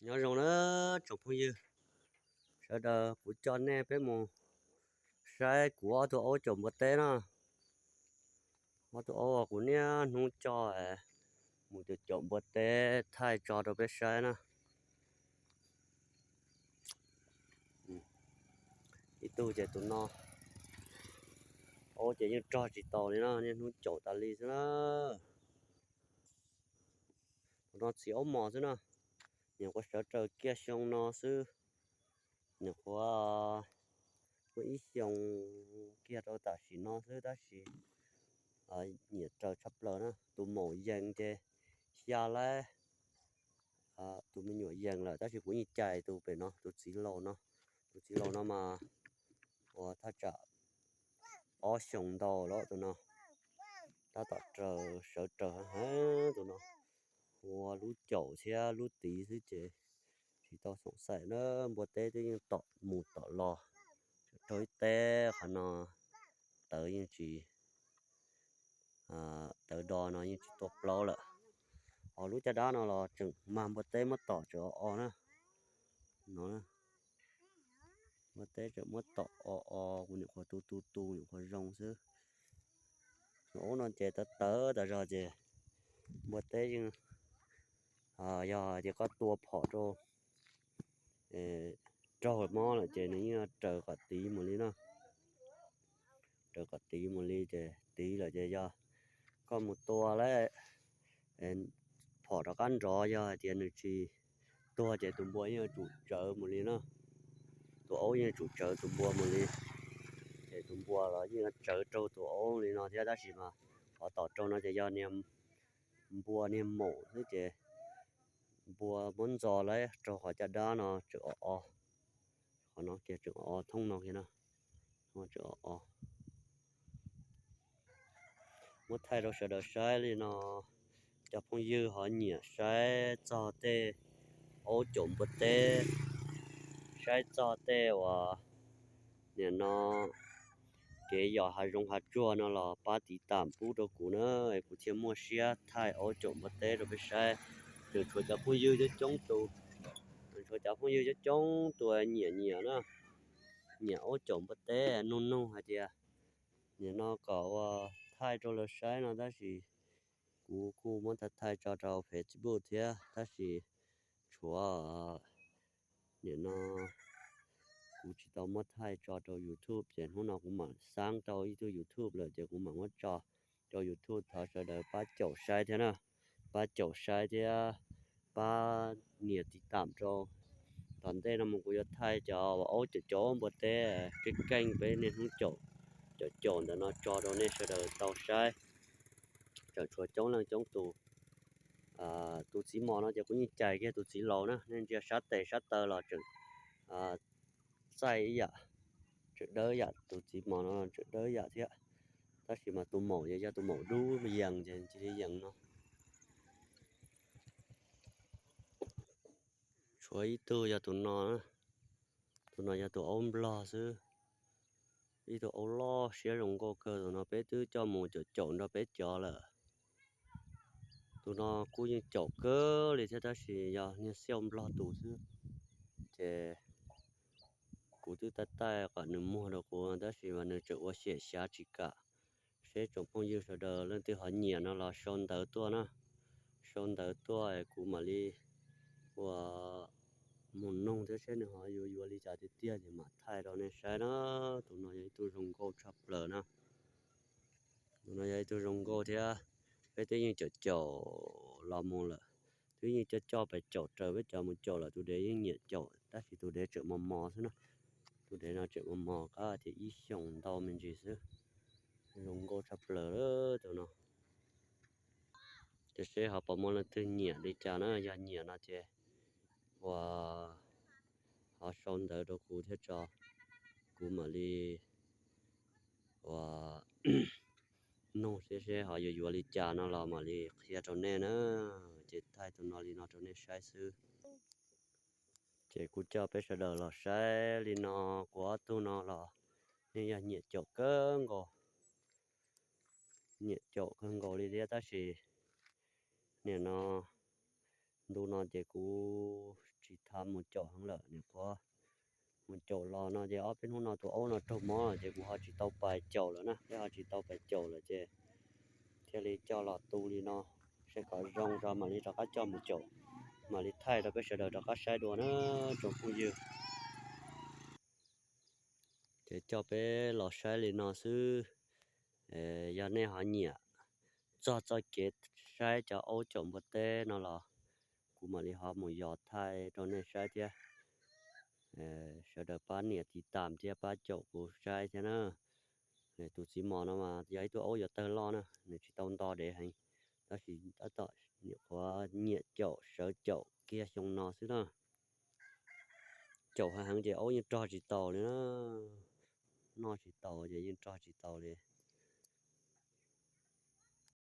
Nyob zoo na tsoom phooj ywg sawv daws, kuv coj nej peb mus saib kuv ob tug aub caum npua teb na. Ob tug aub uas kuv niaj hnub coj mus caum caum npua teb thaij tso rau peb saib na. Ib tug ces tus no, aub ces yeej rog tsis taus li na, niaj hnub caum tas li xwb na. Tus no txiv aub mos xwb na, nyuam qhuav sawv raws kiag xyoo no xwb, nyuam qhuav muaj ib xyoo kiag rau tam sim no xwb tab sis nyiam raws tshaj plaws na. Tus maum yees ces xya lab, tus me nyuam yees lawm tab sis kuv yeej cais tus pem no, tus txiv laus no. Tus txiv laus no mas ua thaj tsam ob xyoos ntau lawm tus no, tab tom raws, sawv raws heev heev tus no. Ua lub caum thiab lub tiv xwb ces tsis tau xoom xaim na. Npua teb twb yeej tom mus tom los, raug ib teb qhov no, tawv yeej tsis, tawv do no yeej tsis tua plaub lawm. Ho lub caj dab no los tseem mag npua teb muab tom tseem o o na. No, npua teb tseem muab tom o o, kuv nyuam qhuav tu tu tu nyuam qhuav zoo xwb. Tus aub no ces tawv tawv tas zog ces npua teb yeej, yog tias koj tua phom rau raug mob lawm ces nws yeej raws kom tiv mus li no. Raws kom tiv mus li ces tiv lawm ces yog koj mus tua lawm phom rov qab nrov, yog hais tias nws tsis tuag ces tus npua yeej yuav tsum tsawv mus li na. Tus aub yeej yuav tsum tsawv tus npua mus li. Ces tus npua los yeej yuav tsawv raug tus aub li no thiab tab sis mas qhov tom raug no ces yog niag npua niag maum xwb ces npua muab ntxo lawm raug qhov caj dab no tseem o o. Qhov no kiag tseem o o, thoob no kiag no tseem o o. Muab thaij rau sawv daws saib li no, cov phooj ywg ho nyiam saib txog tej aub caum npua teb, saib txog tej uas nim no kev yos hav zoov hav tsuag no los pab tiv tam pub rau kuv na, es kuv thiaj muaj siab thaij aub caum npua teb rau peb saib. Tseem tshuav cov phooj ywg coob coob tus, tseem tshuav cov phooj ywg coob coob tus nyiam nyiam na, nyiam aub caum npua teb, nug nug hais tias nim no kom ua thaij rau lawv saib no tab sis kuv kuj muab thaij thaij tso rau Facebook thiab tab sis tshuav nim no kuv tsis tau muab thaij tso rau YouTube ces hnub no kuv mam xaab tau ib tug YouTube lawm ces kuv mam muab tso rau YouTube, thov sawv daws pab caum saib thiab na, pab caum saib thiab pab nias tiv tam rau. Tom ntej no mus kuv yuav thaij cov aub caum caum npua teb keej keej peb niaj hnub caum, caum caum ntawm no tso rau nej sawv daws tau saib. Tseem tshuav coob leej coob tus. Tus txiv mos no ces kuv yeej cais kiag tus txiv laus na, nej ntsia sab tes sab taw los tseem txaij ib yam, tseem dawb yam, tus txiv mos no tseem dawb yam thiab. Tab sis mas tus maum ces yog tus maum dub yees ces cia li yees no. Tshuav ib tug yog tus no, tus no yog tus aub nplog xwb. Ib tug aub loj siab zoo nkauj kawg, tus no peb twb coj mus caum caum nrog peb cov lawm. Tus no kuj yeej caum kawg li thiab tab sis yog niag xiauj nplog tus xwb. Ces kuv twb taij taij kom nws muag rau kuv tab sis mas nws tseem ua xyem xyav tsis kam. Seb tsoom phooj ywg sawv daws leej twg ho nyiam no los sau ntawv tuaj na, sau ntawv tuaj kuv mam li ua mus noog thiab seb nws ho yuav yuav li cas tiag tiag ces mam thaij rau nej saib na. Tus no yog ib tug zoo nkauj tshaj plaws na. Tus no yog ib tug zoo nkauj thiab, peb twb yeej caum caum los mus lawm, twb yeej coj coj pes caum raws peb cov mus caum lawm, tus dev yeej nyiam caum tab sis tus dev tseem mos mos xwb na. Tus dev no tseem mos mos qab tias ib xyoos ntau me ntsis xwb. Zoo nkauj tshaj plaws tus no. Ces seb ho puas muaj leej twg nyiam li cas na, yog nyiam no ces ua ho sau ntawv rau kuv thiab tso, kuv mam li ua noog seb seb ho yuav yuav li cas no los mam li qhia rau nej na. Ces thaij tus no li no rau nej saib xwb. Ces kuv coj peb sawv daws los saib li no, kuv ob tug no los yeej yog nyiam caum kawg nkaus, nyiam caum kawg nkaus li thiab tab sis nim no ntu no ces kuv tsis mus caum heev lawm, nyuam qhuav mus caum los no ces ob peb hnub no tus aub no raug mob lawm ces kuv ho tsis tau pais caum lawm na, peb ho tsis tau pais caum lawm ces thiaj li coj los tu li no, saib kom zoo tso mam li rov qab coj mus caum, mam li thaij rau peb sawv daws rov qab saib dua na tsoom phooj ywg. Ces coj peb los saib li no xwb. Yog nej ho nyiam txog txoj kev saib cov aub caum npua teb no los kuv mam li ho mus yos thaij rau nej saib thiab. Sawv daws pab nias tiv tam thiab pab caum kuv saib thiab na. Tus txiv mos no mas yog ib tug aub yuav tawg loj na, nws tsis tau nto dev heev, tab sis tab tom nyuam qhuav nyiam caum sawv caum kiag xyoo no xwb na. Caum heev heev ces aub yeej rog tsis taus li na, noj tsis taus ces yeej rog tsis taus li.